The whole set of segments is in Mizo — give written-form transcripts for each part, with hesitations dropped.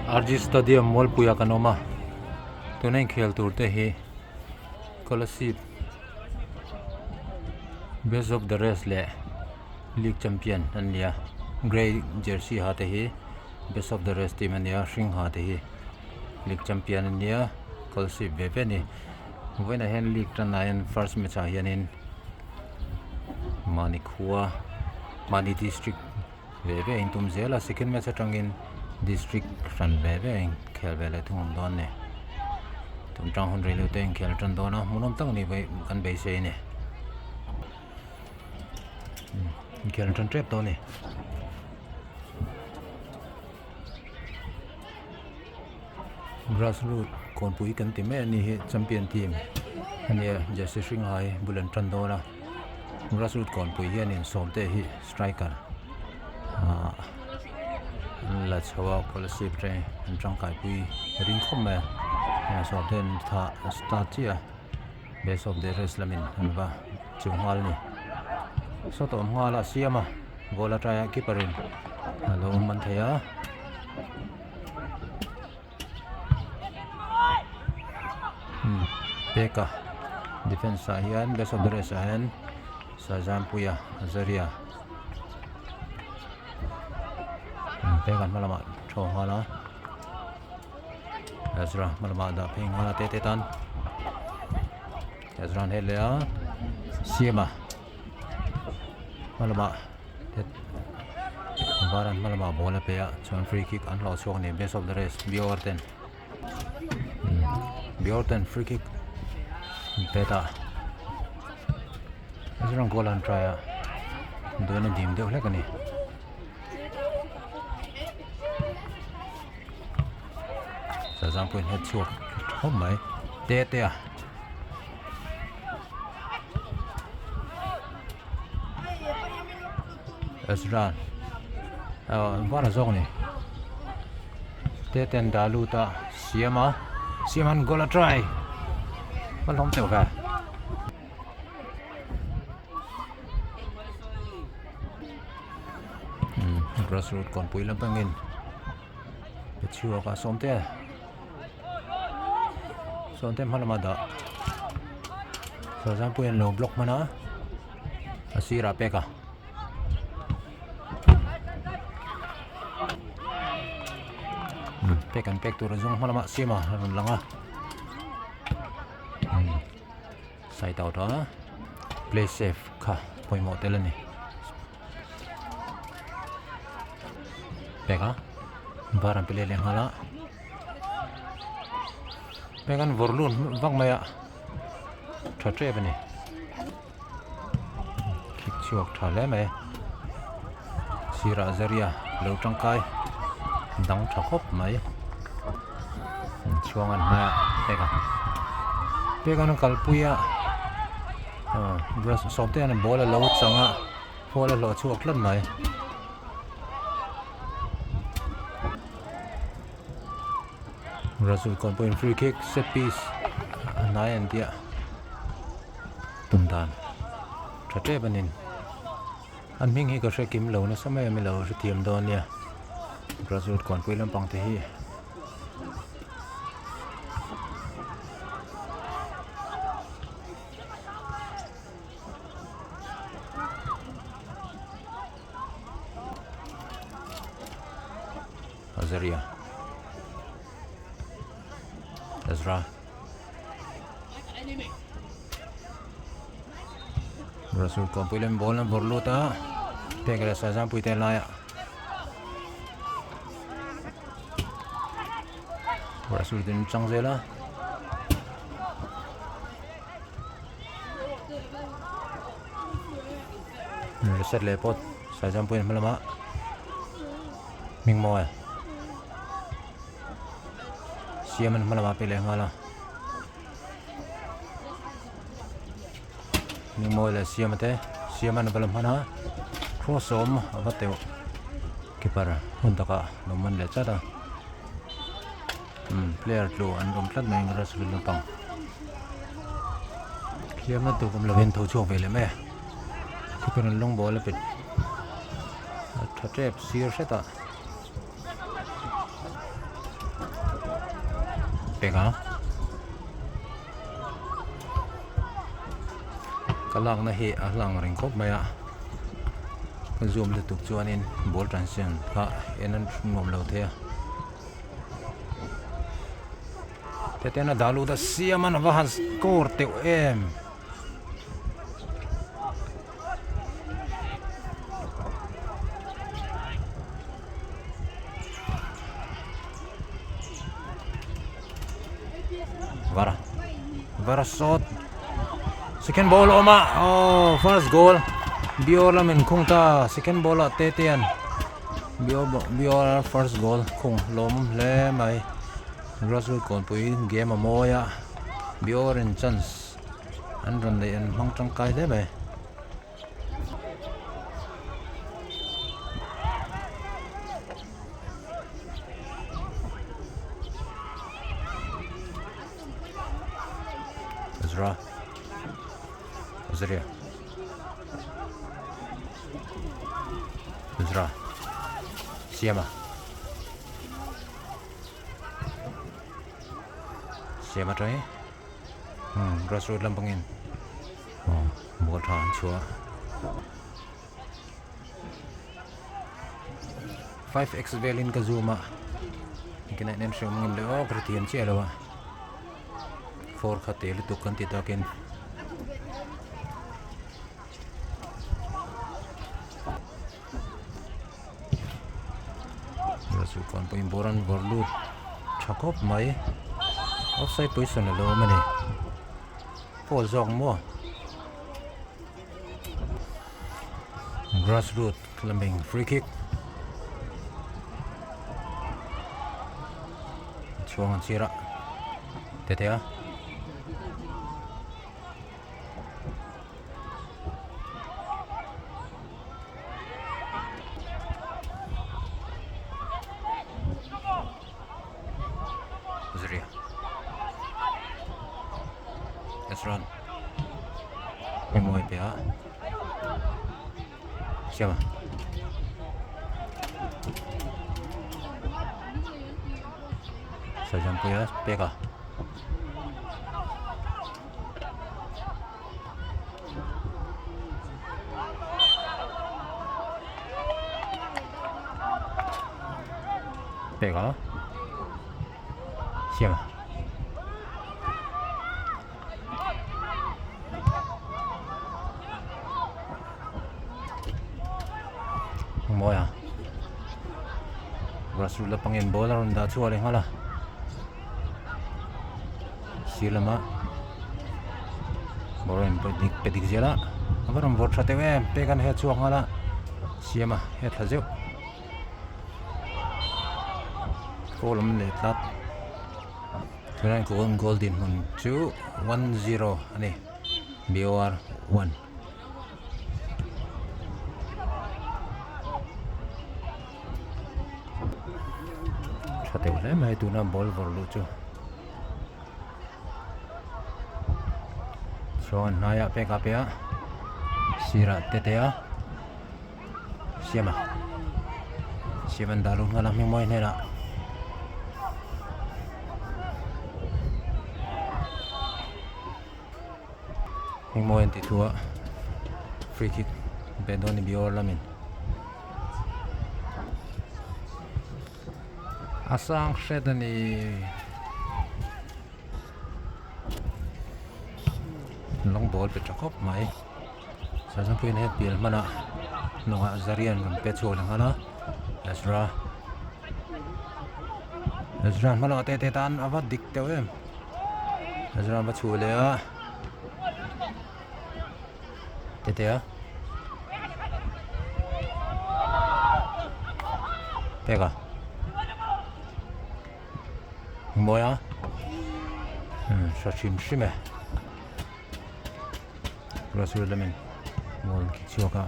RG Stadium Mualpuia kan awm a, tuna inkhel tur te hi Kolasib Best of the rest leh League champion an ni a, grey jersey ha te hi Best of the rest team a ni a, hring ha te hi League champion an ni a, Kolasib ve ve a ni. Vawiinah hian League tan ah hian first match ah hianin mahni khua mahni district ve ve a intum zel a second match atangin district hran ve ve a inkhel ve leh thung awm dawn a ni tun tang hun rei lo te a inkhel tan dawn a hmuhnawm tak a ni vawi kan beisei a ni inkhel tan tep tawh a ni. Grass root kawnpui kan ti mai a ni hi champion team a nia jersey hring hai bul an tan dawn a grass root kawnpui hianin sawmte hi striker ahh an la chho a scholarship te an tangkai pui ring khawp mai a sawmte an tha start chiah a best of the rest lamin an va chu nghal a ni saw tawh nghal a siam a goal a try a keeper in a lo man thei a. Peka defence ah hian best of the rest ah hian Sazampuia Azaria Peka hma lamah thaw nghal a Ezra hma lamah dah phei nghal a tete tan Ezra an het leh a Siama hma lamah Varan hma lamah ball a pe a chuan free kick an hlawh chhuak a ni best of the rest Bior ten Bior ten free kick an pe ta Mizoram goal an try a dawn a dim deuh hlek a ni. Sazam pawhin het chhuak thawm mai te te a. Ezra aw var a zawk a ni te ten dah lut a siam a siam an goal a try a hlawm teuh ve grass root kawnpui lampangin pe chhuak a sawmte Sawmte hma lama dah Sazampuiin an lo block hman a a sirah pek a pek an pek tur a zawng hma lamah siam a a rawn lang a side out a play safe kha pawimawh tel a ni. Pek a var an pe leh leh nghal a pek an vawrh lut vak mai a tha tep a ni khik chhuak tha hle mai sirah zaria lo tangkai dang tha khawp mai chhuang an hmai a pek a pek an kalpui a sawmte hian ball a lo chang a. Hual a hlawh chhuak tlat mai. Rasul kawn pawhin free kick set piece a hnai an tia tum dan tha tep a nin. An hming hi ka hre kim lo nasa mai a mi lo hrethiam dawn nia. Rasul kawnpui lampang te hi. Azaria Ezra Rasul kawnpui lem ball an vawrh lut a pek leh Sazampuii te laiah Rasul ten chang zel a. Reset leh pawt Saizampuiin hma lamah hming mawi siamin hma lamah a pe leh nghal a hming mawi leh siama te siama an va la hman a cross a awm a va teuh keeper hun takah a lo man leh chat a. Umm player tlu an awm tlat mai Rasulu naupang hliamna tur awm lovin tho chhuak ve leh mai a keeper in long ball a pet a tha tep sir hret a. Pek a. Ka lakna hi a hlang reng khawp mai a. Ka zoom lutuk chuanin ball transition kha en a nuam lo thei a. Teten a dah lut a siam a va han score teuh em. Vara Vara shot second ball awm a oh first goal Bior lamin khung ta second ball ah te te an Bior Bior first goal khung lawm hle mai Grassroot kawnpui game a mawi a Bior in chance an rawn neih an hmang tangkai hle mai. Ezra Ezria Ezra Siama Siama tawng hi Grassroot lampangin Aw ball tha an chhuah a 5x velin ka zoom a engtin a inen hre awm ngem le aw ka hrethiam chiah lo a 4 kha te lutuk kan ti takin chu kawn pawhin ball an vawrh lut tha khawp mai offside position alo awm a ni. Pawl zawk maw? Grass root laming free kick. Chuang an sir a. Tete a. Zria. Ezron. Hemawi pe a. Siama. Saizampuia pek a. Pek a siam a mawi a grassroot lampangin ball a rawn dah chhuah leh nghal a. Sir lama bawr a in dik pe dik zel a a va rawn vawrh tha teuh em pek an he chhuak nghal a siam a he thla zeuh goal awm leh tlat tunah hian goal dinhmun chu 1-0 a ni BOR 1. Tha deuh hle mai tuna ball vawrh luh chu. Chuan hnaiah pek a pe a sirah te te a siam a siam an dah luh nghal a hming mawi hnenah. Hming mawi an tih thu a free kick pe dawn ni Bior lamin. A sang hret a ni. Long ball pe tha khawp mai. Sazampuiin he pial hmanah hnungah Zarian rawn pe chhuak leh nghal a. Ezra Ezra hma te te tan a va dik teuh em. Ezra va chhuah leh a. Tete a. Pek a. Mawi a. Hra hrim hrim e. Rasul lamin ball ki chhuak a.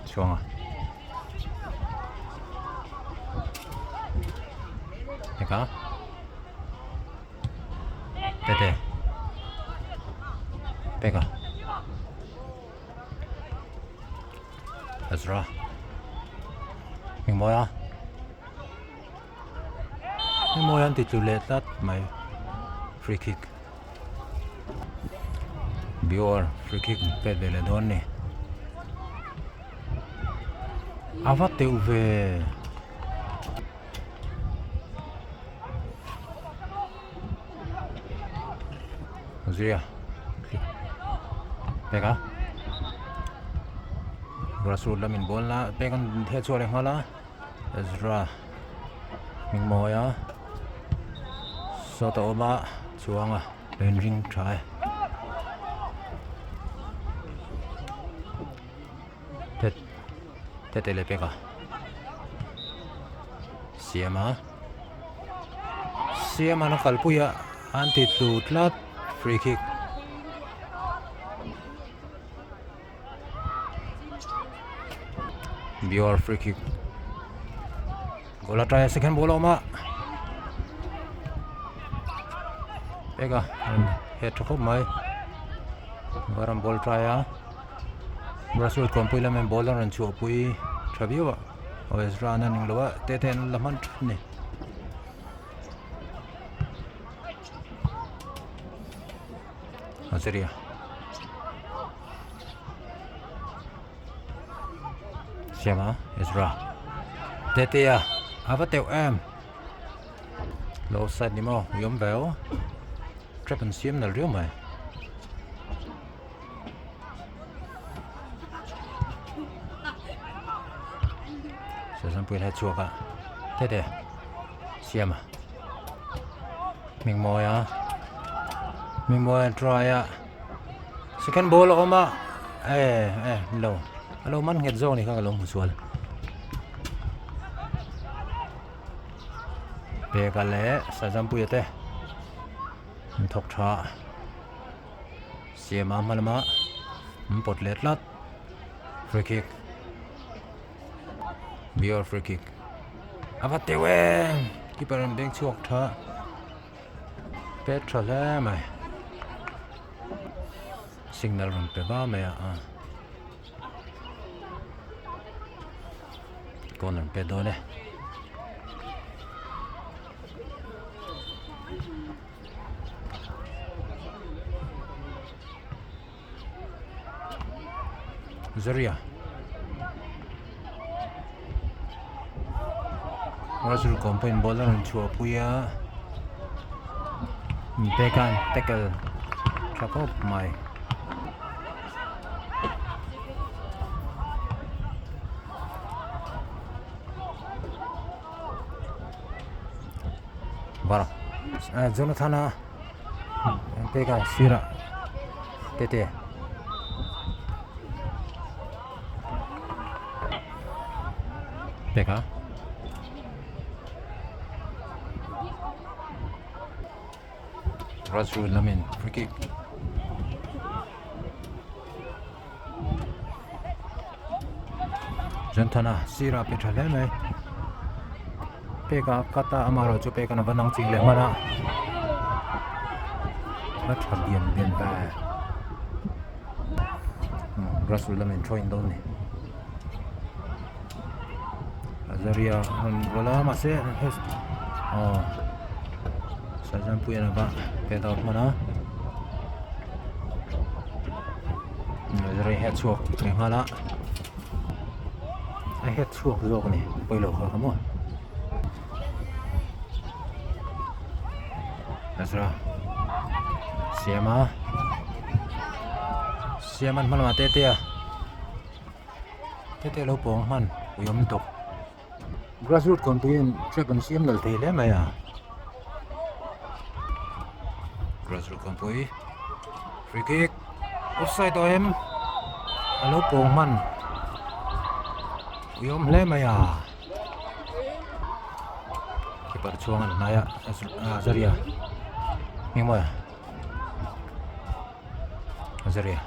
Chuang a Heka Tete Peka. Ezra Hmingmawia Hmingmawia an ti tlu leh tlat mai free kick Bior free kick pet ve leh dawn a ni a va teuh ve. Zia pek a grassroot lamin ball la pek an theh chhuak leh nghal a Ezra hmingmawi a sawta awm a chuang a lo in ring tha e te tete leh pek a siam a siam an a kalpui a an ti tlu tlat free kick Bior free kick goal a try a second ball a awm a pek a head tha khawp mai varam ball try a. Grassroot kawnpui lamin ball an rawn chhuahpui tha viau a aw Ezra an a ning lo a te te an la hman thin a ni. Azaria Siama Ezra Tetea a va teuh em lo side ni maw i awm ve aw trap an siam nalh riau mai. Sazanpui lai chhuak a tete siam a hmingmawi a hmingmawi an try a second ball a awm a eh eh lo a lo man nghet zawk a ni kha ka lo hmu sual peka leh Sazampuia te an thawk tha a. Siama hma lama an pawt leh tlat free kick Bior free kick a va teuh em keeper an beng chhuak tha pet tha hle mai signal rawn pe va mai a a corner pet dawn e. Zaria Russell campaign ball a rawn chhuah pui a Bekan tackle tha khawp mai. Bara Jonathan a peka sirah tete peka Rajru lamin free kick Jonathan a sirah pe tha hle mai peka cut a amaherawh chu peka a va nang ching leh hman a a tha bian bian ve grassroot lamin thawin dawn a ni Azaria a rawn rual a mahse aw Sazampuian a va pet out hman a Azaria hi a chhuak leh nghal a a het chhuak zawk a ni pawilo kha kha maw Azra Siama Siama hma lamah tete a. Tete lo pawng hman ui awm tawp. Grassroot kawnpuiin trek an siam lal thei hle mai a. Grassroot kawnpui free kick offside tawh em a lo pawng hman ui awm hle mai a. Keeper chhuang an hnai a Azaria engemaw Azaria.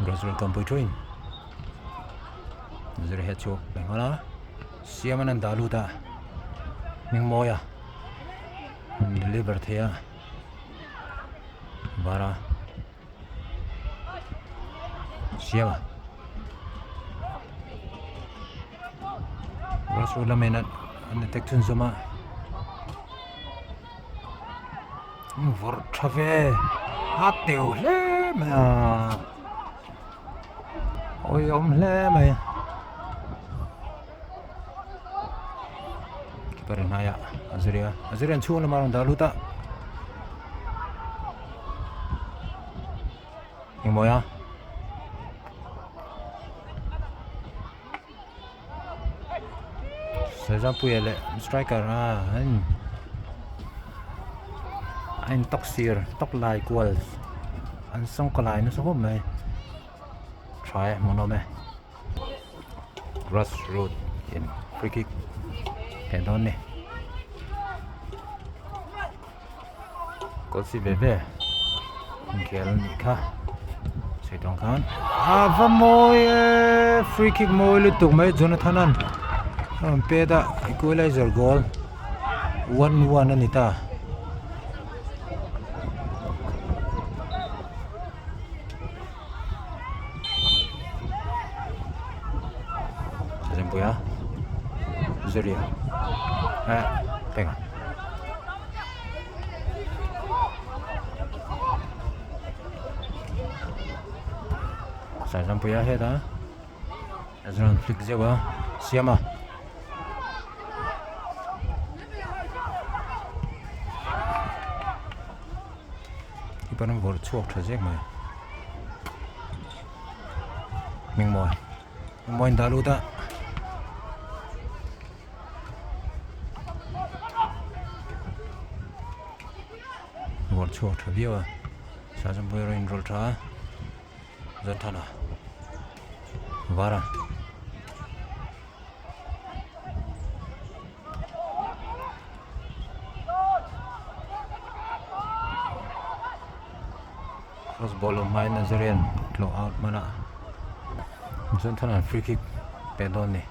Grassroot kampui thuin zir he chu leh nghal a siam an an dah lut a hming mawi a an deliver thei a. Vara Siama Grassroot lamin an attack chhunzawm a vawrh tha ve a teu hle mai a awihawm hle mai keeper hnaiah a zir a a zir an chhung lamah a rawn dah lut a engmawi a Saizampuia leh striker a an a in tawk sir tawk lai kual an sawngkaw lai nasa khawp mai tha e hmuhnawm e. Grass road in free kick theh dawn ni kawlsi ve ve inkhel a nih kha sawi tawng khan a va mawi e free kick mawi lutuk mai Jonathan an a rawn pet a equalizer goal 1-1 a ni ta. Rempuia Zuria eh penga Saizampuia heta Ezra'n flick zeuh a siam a. Keeper an vawrh chhuak tha zek mai. Hmingmawi. Hmingmawi an dah lut a. Vawrh chhuak tha viau a. Sazampuia erawh inrawlh tha a. Zothana. Vara. Cross ball awm hmain Nazarian tlawh out hman a Johnson-a'n free kick pe dawn ni.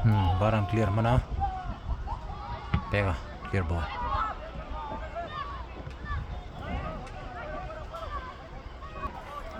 Hmm, Varan clear hman a peka clear ball.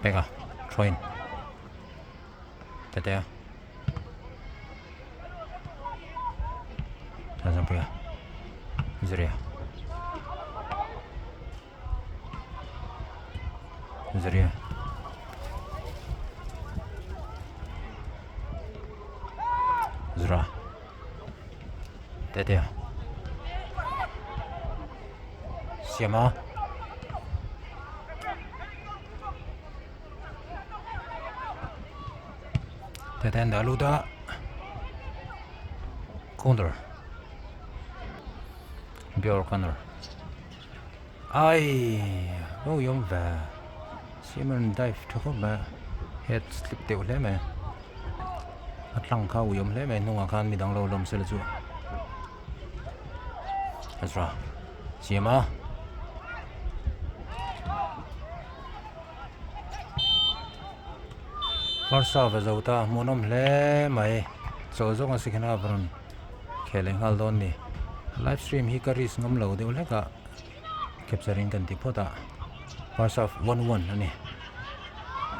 Peka throw-in Tetea Thanzampuia Zuria Zuria Zura Tetea Siama Tetea an dah lut a Corner Bior corner Ai lo i awm ve Siama rawn dive tha khawp mai a head slip deuh hle mai a tlang kha ui awm hle mai hnungah khan midang lo lawm sela chu Ezra Siama First half a zo ta hmuhnawm hle mai chaw zawng a second half rawn khel leh nghal dawn ni live stream hi ka risk ngam lo deuh hlek a capturing kan ti phawt a first half 1-1 a ni.